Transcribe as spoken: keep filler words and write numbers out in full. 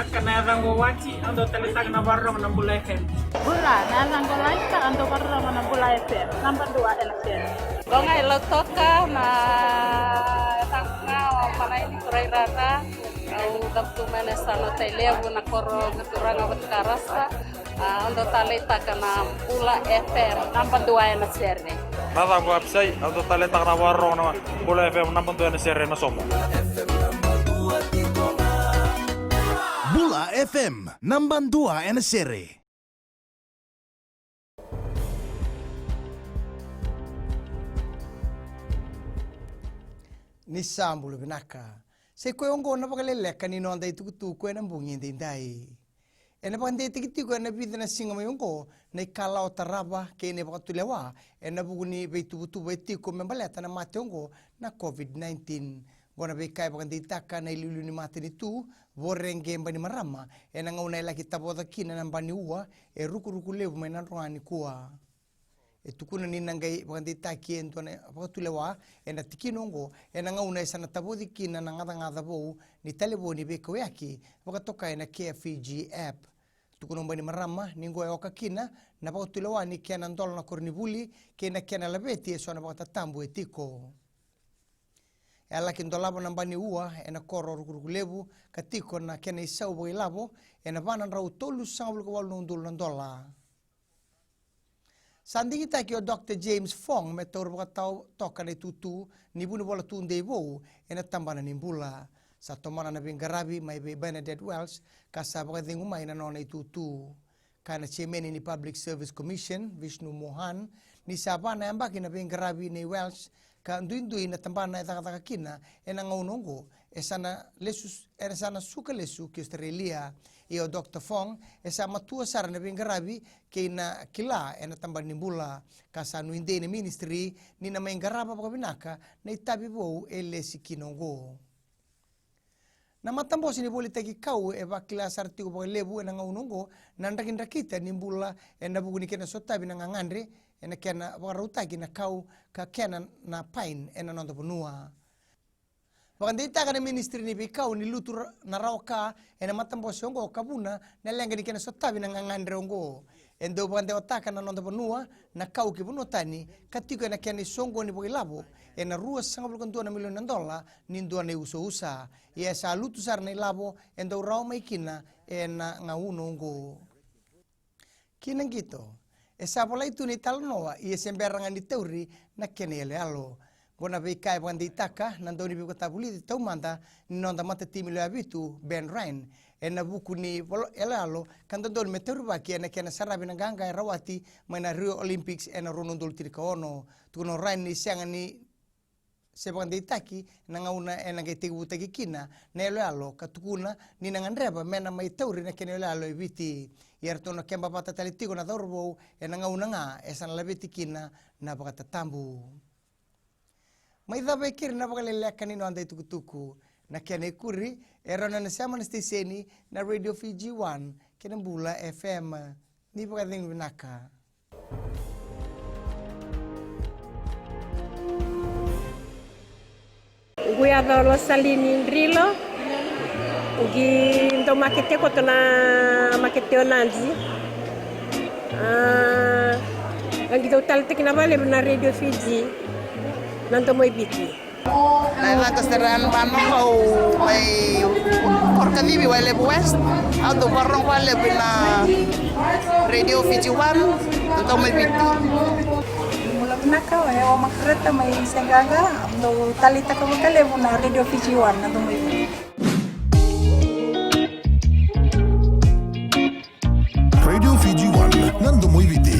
Ka na yacaqu o Wati, au dau taleitaka na vakarorogo na Bula F M. Bula, na yacaqu o Laika, au dau vakarorogo na Bula F M. Naba dua ena sere. Qo ga e Lautoka na yacaqu ga o Malaini Turairara. Au cavutu mai na yasana o Tailevu na koro Quturaga Vatukarasa. A, au dau taleitaka na Bula F M, naba dua ena sere. Na yacaqu o Apisai, au dau taleitaka na vakarorogo na Bula F M, naba dua ena sere ena somo. Bula F M, naba dua ena sere. Ni sa bula vinaka. Sa i koya oqo na vakaleleka ni noda itukutuku ena bogi edaidai. Ena vakadeitaki tiko ena vica na siga mai oqo na ikalawa tarava kei na ivakatulewa ena vuku ni veituvatuva e tiko me baleta na mate oqo na COVID nineteen. Oqo na veika e vakadeitaka na iliuliu ni matanitu, Voreqe Bainimarama, ena gauna e laki tavoca kina na baniua e Rukuruku Levu mai Nadroga nikua. E tukuna ni na qai vakadeitaki e dua na vakatulewa ena tikina oqo ena gauna e sa na tavoci kina na gacagaca vou ni talevoni veikauyaki vakatokai na Care Fiji app. Tukuna o Bainimarama ni oqo e oka kina na vakatulewa ni kena dola na koronivuli kei na kena laveti eso na vakatatabu e tiko. E a laki dolava na baniua ena koro Rukuruku Levu ka tiko na kena isau vakailavo ena va na drau tolusagavulu ka walu na udolu na dola. Sa digitaki o Doctor James Fong me taura vakatau toka na itutu ni vunivola tudei vou ena tabana ni bula. Sa tomana na veiqaravi mai vei Bernadette Welsh ka sa vakacegu mai na nona itutu. Kaya na chairman ni Public Service Commission, Vishnu Mohan, ni sa va na yabaki na veiqaravi nei Welsh ka duidui na tabana e cakacaka kina ena gauna oqo e sa na lesu, e sa na suka lesu ki Australia. Ia o Doctor Fong e sa matua sara na veiqaravi kei na kila ena tabana ni bula ka sa nuidei na ministry ni na mai qarava vakavinaka na itavi vou e lesi kina oqo. Na matabose ni volitaki kau e vakila sara tiko vakalevu ena gauna oqo na drakidrakita ni bula ena vuku ni kena sotavi na gagadre ena kena vakarautaki na kau ka kena na pain ena noda vanua. Vakadeitaka na ministry ni veikau ni lutu ra-, na rawa ka ena matabose oqo ka vuna na leqa ni kena sotavi na gagadre oqo. E dau vakadewataka na noda vanua na kau ki vanua tani ka tiko ena kena isoqoni vakailavo ena ruasagavulu ka dua na milioni na dola ni dua na iusausa. Ia e sa lutu sara na ilavo e dau rawa mai kina ena gauna oqo. Ki na qito, e sa volai tu na italanoa ia se bera ga ni tauri na kena iyaloyalo. Qo na veika e vakadeitaka na dauniveivakatavulici taumada ni noda matatimi lewe vitu, Ben Ryan, ena vuku ni volo-, yaloyalo ka dodonu me taurivaki ena kena saravi na qaqa e rawati mai na Rio Olympics ena rua na udolu tinikaono. Tukuna o Ryan ni sega ni se vakadeitaki na gauna ena qai tekivutaki kina na yaloyalo ka tukuna ni na gadreva me na mai tauri na kena yaloyalo e Viti. Ia eratou na keba vata tale tiko na cauravou ena gauna ga e sa na laveti kina na vakatatabu. Mai cava e keri na vakaleleka ni noda itukutuku. Na kena ikuri e rawa ni na sema na siteseni na Radio Fiji One kei na Bula F M. Ni vakacegu vinaka. Qu yaca o Losalini Drilo. Qi dau makete koto na makete o Nadi. A, qi dau taleitaki na valevu na Radio Fiji, na domo i Viti. Na yacaqu o Steran Bano, au mai Korokacivi, Wailevu West. Au dau vakarorogo valevu ina Radio Fiji One, na domo i Viti. Bula vinaka, o yau o Makareta mai Seaqaqa, au dau taleitaka vakalevu na Radio Fiji One, na domo i Viti. Radio Fiji One, na domo i Viti.